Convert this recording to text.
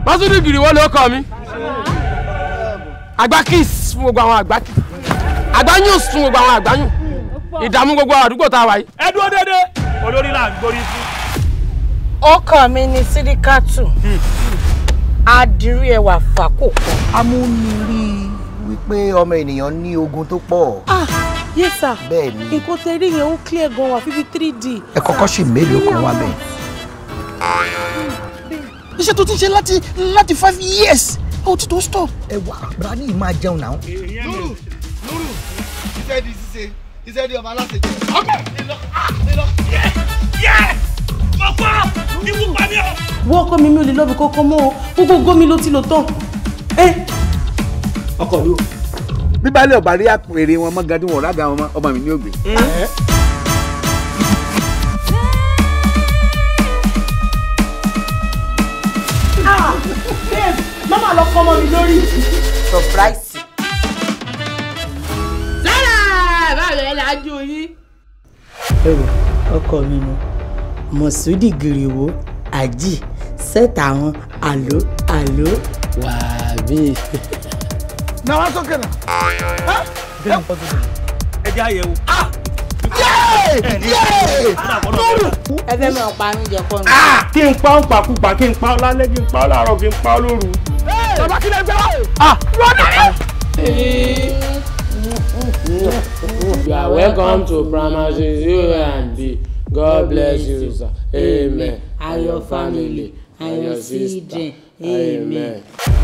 Mọ́súdì Gìrìwó ló kọ́ mi. Àgbá kiss fún gbogbo àwọn àgbá kiss. Àgbá news fún gbogbo àwọn àgbá yùn. Ìdààmú gbogbo àdúgbò tá a wà yìí. Ẹ dúró dédé, olórí là ń gorí fún. Ọkọ mi ni Sídíkátù. Adìrí ẹwà fàkókò. Amúnirí wípé ọmọ ènìyàn ní ogun tó pọ̀. Ah, yes sir. Bẹ́ẹ̀ ni. Nǹkan tẹ rí yẹn ó clear gan wà fífi 3D. Ẹ kọ́kọ́ sì mélòó kan wá bẹ́ẹ̀. Iṣẹ́ tó ti ṣe láti 5 years, ó ti tó stop. Ẹ wà Brani máa jẹun náà. Nuru, Nuru, iṣẹ́ di ṣíṣe, iṣẹ́ di ọmọ aláṣẹ jẹ. Ọkọ, ìlọ, yẹ, yẹ, mo pa, ikú pa mí o. Wọ́n ọkọ mi mi ò lè lọ́bi kọ́kọ́ mọ́ o, gbogbo gómi ló ti lò tán. Ọkọ mi o. Bí baálé ọ̀bà rí àpèrè wọn mọ́ gan tí wọn ò rága wọn mọ́, ọmọ mi ní ògbé. Ah, babe, mama lọ kọ́ ọmọ mi lórí. Surprise. Sára báwo ẹ lajú yín. Ẹ wò ọkọ mi nu Mọ̀súdì Gìrìwó àjì sẹ́tà àwọn àló àló. Wàbí. Náà wá sókè náà. Ẹ jẹ́ àyẹ̀wò. Ẹ fẹ́ máa pa mí jẹ kọ́ mi. Kí n pa ó pàkúpà, kí n pa ó lálẹ́, kí n pa ó láàárọ̀, kí n pa ó lóru. Bàbá kí lè gbé wá. Rọ́dà mi. You are welcome to Primary U&B. God bless you, sir. Amen. And your family, and your children. Amen. Amen.